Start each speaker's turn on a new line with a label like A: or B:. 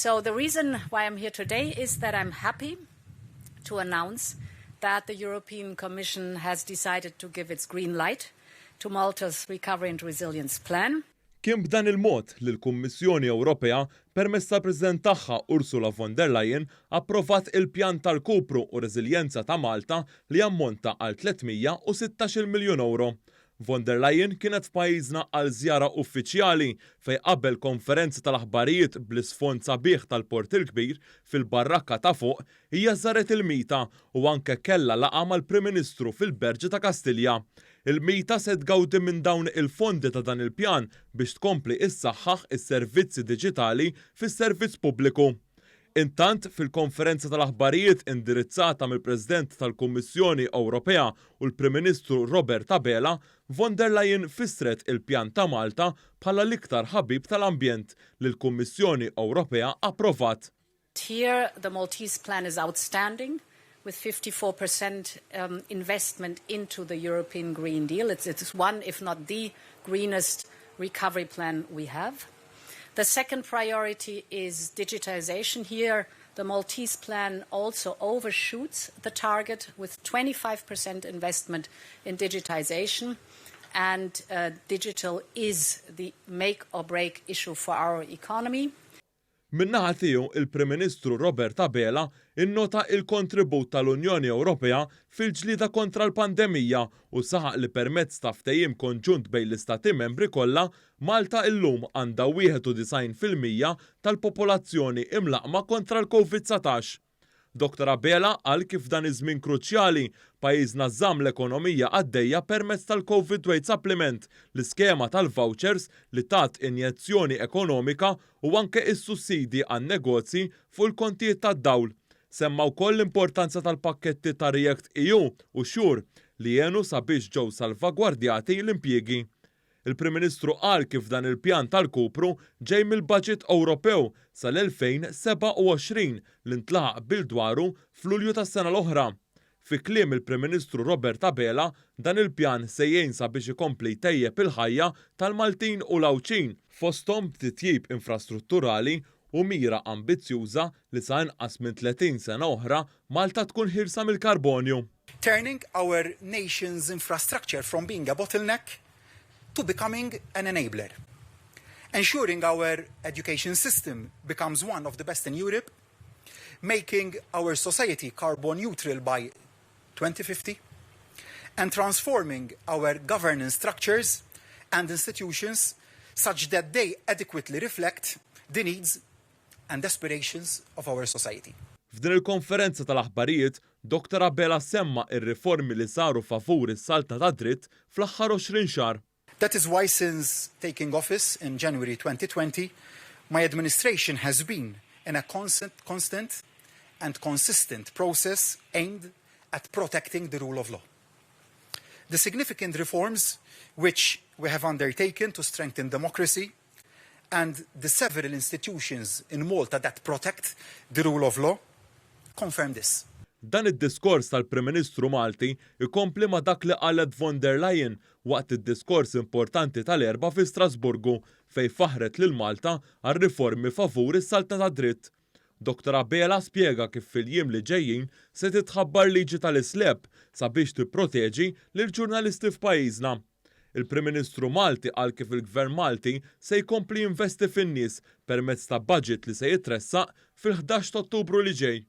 A: So the reason why I'm here today is that I'm happy to announce that the European Commission has decided to give its green light to Malta's Recovery and Resilience Plan.
B: Kien b'dan il-mod li l-Kummissjoni Ewropea permezz tal-President tagħha Ursula von der Leyen approvat il-pjan ta' rkupru u reżiljenza ta' Malta li jammonta għal 316 miljun euro. Von der Leyen kienet f'pajjiżna għal żjara uffiċjali fejn qabel konferenza tal-aħbarijiet bl-isfond sabiħ tal-Port il-Kbir fil-Barrakka ta' fuq hija żaret il-MITA u anke kellha laqgħa mal-Prim Ministru fil-Berġa ta' Kastilja. Il-MITA se tgawdi minn dawn il-fondi ta' dan il-pjan biex tkompli issaħħaħ is-servizzi diġitali fis-servizz pubbliku. Intant, fil-konferenza tal-aħbarijiet indirizzata mill-President tal-Kummissjoni Ewropea u l-Prim Ministru Robert Abela, von der Leyen fissret il-pjan ta' Malta bħala l-iktar ħabib tal-ambjent li l-Kummissjoni Ewropea approvat.
A: Here, the Maltese plan is outstanding with 54% investment into the European Green Deal. It's one, if not the greenest recovery plan we have. The second priority is digitization. Here, the Maltese plan also overshoots the target with 25% investment in digitization. And digital is the make or break issue for our economy.
B: Min-naħa tiegħu, il-Prim Ministru Robert Abela innota il-kontribut tal-Unjoni Ewropea fil-ġlieda kontra l-pandemija u saħaq li permezz ta' ftehim konġunt bejn l-istati membri kollha, Malta illum għandha 91% tal-popolazzjoni imlaqma kontra l-COVID-19. Dr. Abela qal kif dan iż-żmien kruċjali pajjiżna żamm l-ekonomija għaddejja permezz tal-Covid Wage Supplement, l-iskema tal-vouchers li tat injezzjoni ekonomika u anke is-sussidi għan-negozji fuq il-kontijiet tad-dawl. Semma wkoll l-importanza tal-pakketti ta' React EU u SURE li jenu sabiex ġew salvagwardjati l-impjiegi. Il-Prim Ministru qal kif dan il-pjan ta' rkupru ġej mill-Budget Ewropew sal-2027 li ntlaħaq qbil dwaru f'Lulju tas-sena l-oħra. Fi kliem il-Prim Ministru Robert Abela, dan il-pjan se jgħin sabiex ikompli jtejjeb il-ħajja tal-Maltin u l-Għawdxin, fosthom b'titjib infrastrutturali u mira ambizzjuża li sa inqas minn 30 sena oħra Malta tkun ħielsa mill-karbonju.
C: Turning our nation's infrastructure from being a bottleneck to becoming an enabler. Ensuring our education system becomes one of the best in Europe, making our society carbon neutral by 2050, and transforming our governance structures and institutions such that they adequately reflect the needs and aspirations of our society.
B: F'din il-konferenza tal-aħbarijiet, Dr. Abela semma ir-riformi li saru favur is-saltna ta' dritt fl-aħħar 20 xahar.
C: That is why, since taking office in January 2020, my administration has been in a constant and consistent process aimed at protecting the rule of law. The significant reforms which we have undertaken to strengthen democracy and the several institutions in Malta that protect the rule of law confirm this.
B: Dan id-diskors tal-Prim Ministru Malti ikompli ma' dak li qalet von der Leyen waqt id-diskors importanti tal-Erbgħa fi Strasburgu fejn faħret lil Malta għal riformi favur is-saltna ta' dritt. Dr. Abela spjega kif fil-jiem li ġejjin se titħabbar liġi tal-SLAPP sabiex tipproteġi lil ġurnalisti f'pajjiżna. Il-Prim Ministru Malti qal kif il-Gvern Malti se jkompli jinvesti fin-nies permezz ta' budget li se jitressaq fil-11 ta' Ottubru li ġej.